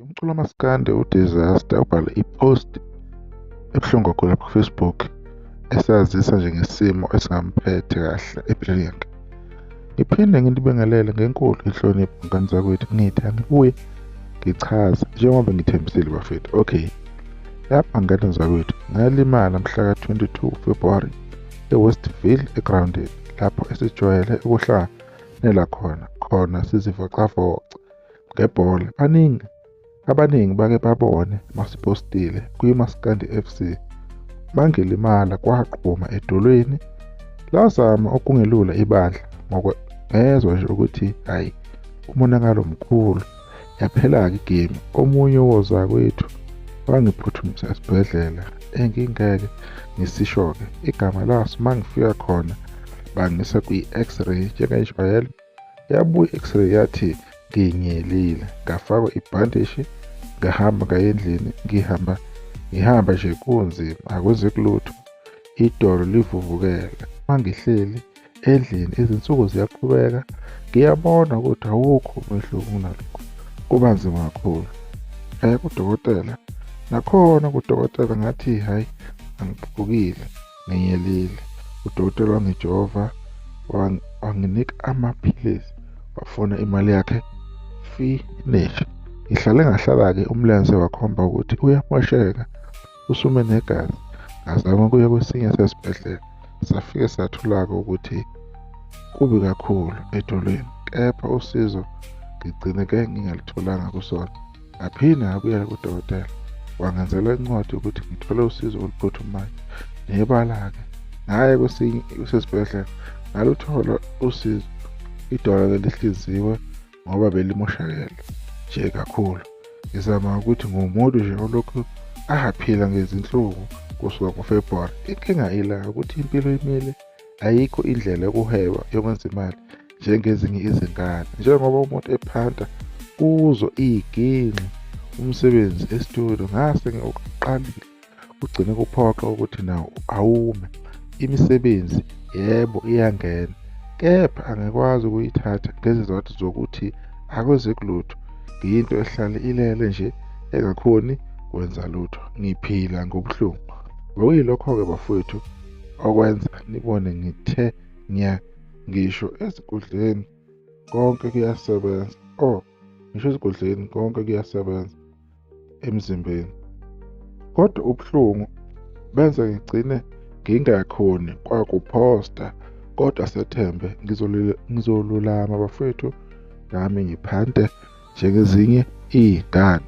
Umculo kamaskandi uDisaster ubhale i-post ebuhlungu kakhulu lapha ku-Facebook esazisa nje ngesimo esingamphethe kahle empilweni yakhe. Ngiphinde nginibingelele ngenkulu inhlonipho ngane zakwethu, ngithi angibuye ngichaze njengoba ngithembisile bafethu. Okay, lapha ngane zakwethu ngalimala mhla ka-22 February eWestville eGrounded, lapho esijwayele ukuhlanganela khona sizivocavoca ngebhola. Abaningi bake babone masipostile kwiMaskandi FC. Mangilimala kwaqhuma edolweni, lazama ukungelula ibandla ngezwa nje ukuthi hhayi umonakalo mkhulu. Yaphela-ke igemu. Omunye wozakwethu wangiphuthumisa esibhedlela engingeke ngisisho-ke igama laso. Mangifika khona bangisa kwi-x-ray njengenjwayelo. Yabuya i-x-ray yathi nginyelile, ngafakwa ibhandishi, ngahamba ngaya endlini. Ngihamba nje kunzima, akwenzeki lutho, idolo livuvukele. Mangihleli endlini izinsuku ziyaqhubeka, ngiyabona ukuthi awukho umehluko kunalokhu, kuba nzima kakhulu. Ngaya kudokotela, nakhona kudokotela ngathi hhayi angiphukile, nginyelile. Udokotela wangijova, wanginika amaphilisi, wafuna imali yakhe finish. Ngihlale ngahlala-ke umlenze wakhomba ukuthi uyamosheka, usume negazi. Ngazama ukuya kwesinye sesibhedlela, safike sathola-ke ukuthi kubi kakhulu edolweni, kepha usizo ngigcine-ke ngingalutholanga kusona. Ngaphinde ngabuyela kudokotela, wangenzela incwadi yokuthi ngithole usizo oluphuthumayo. Nebala-ke ngaya kwesinye sesibhedlela ngaluthola usizo, idolo-ke lihliziwe ngoba belimoshakele nje kakhulu. Ngizama ukuthi nguwumuntu nje olokhu aphila ngezinhlungu kusuka ngoFebruwari. Inkinga ila ukuthi impilo imile, ayikho indlela yokuhweba yokwenza imali njengezinye izingane. Njengoba umuntu ephanta kuzo iy'ginci umsebenzi e-studio ngase ngiwuqalile, kugcine kuphoqa ukuthi nawo awume. Imisebenzi yebo iyangena, kepha angikwazi ukuyithatha ngezizathu zokuthi akwenzeki lutho. Ngiyinto ehlale ilele nje engakhoni kwenza lutho, ngiphila ngobuhlungu. Bekuyilokho-ke bafowethu okwenza nibone ngithe nya ngisho ezinkundleni konke kuyasebenza. Oh, ngisho ezinkundleni konke kuyasebenza emzimbeni, kodwa ubuhlungu benza ngigcine ngingakhoni kwakuphosta. Kodwa sethembe ngizolulama bafowethu, nami ngiphante njengezinye iy'ngane.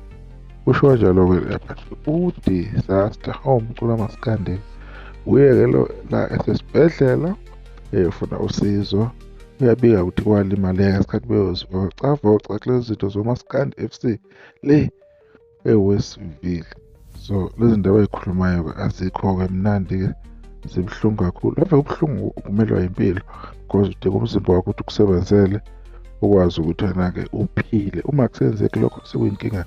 Kusho kanjalo-ke lapha uDisaster owumculo kamaskandi, uye-ke lo la esesibhedlela eyofuna usizo. Uyabika ukuthi walimaleka ngesikhathi beyozivocavoca kulezi zinto zoMaskandi FC le eWestville. So lezi ndaba ey'khulumayo-ke azikho-ke mnandi-ke, zibuhlungu kakhulu. Ave kubuhlungu ukumelwa yimpilo because udinga umzimba wakho ukuthi ukusebenzele, ukwazi ukuthi wena-ke uphile. Uma kusenzeki lokho sekuyinkinga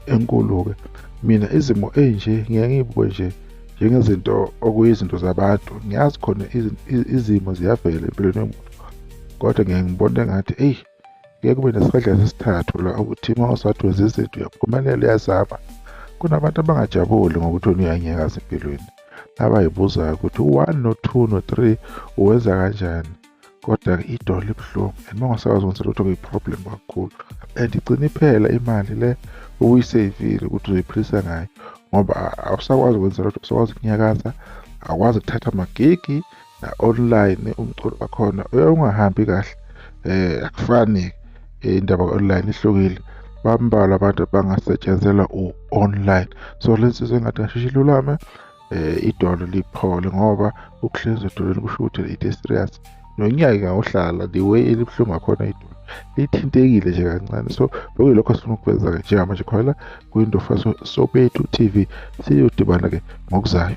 enkulu-ke. Mina izimo ey'nje ngiye ngiy'buke nje njengezinto okuyizinto zabantu. Ngiyazi khona izimo ziyavela empilweni yomuntu, kodwa ngiye ngibone engathi eyi kuye kube nesihedla sesithathu la ukuthi uma usathi wenza izinto uyaphumelela uyazama. Kunabantu abangajabuli ngokuthi wena uyanyakaza empilweni, abayibuzayo ukuthi u-one no-two no-three uwenza kanjani, kodwa-ke idolo libuhlungu and uma ungasakwazi ukwenza lutho kuyi-problem kakhulu and igcina iphela imali le ubuyiseyivile ukuthi uzoyiphilisa ngayo, ngoba awusakwazi ukwenza lutho, awusakwazi ukunyakaza, awukwazi ukuthatha amagigi na-online umculo wakhona uye ungahambi kahle. Akufani indaba ka-online ihlukile, bambalwa abantu abangasetshenzelwa u-online. So le nsizwa engathi ingasheshe ilulame, idolo liphole, ngoba ukuhlinzwa edolweni kusho ukuthi into e-serious. Nonyaka ingawuhlala the way elibuhlungu ngakhona idolo lithintekile nje kancane. So bekuyilokho esifuna ukuveza-ke njengamanje khona la kwiNdofa Sobethu TV. Siyodibana-ke ngokuzayo.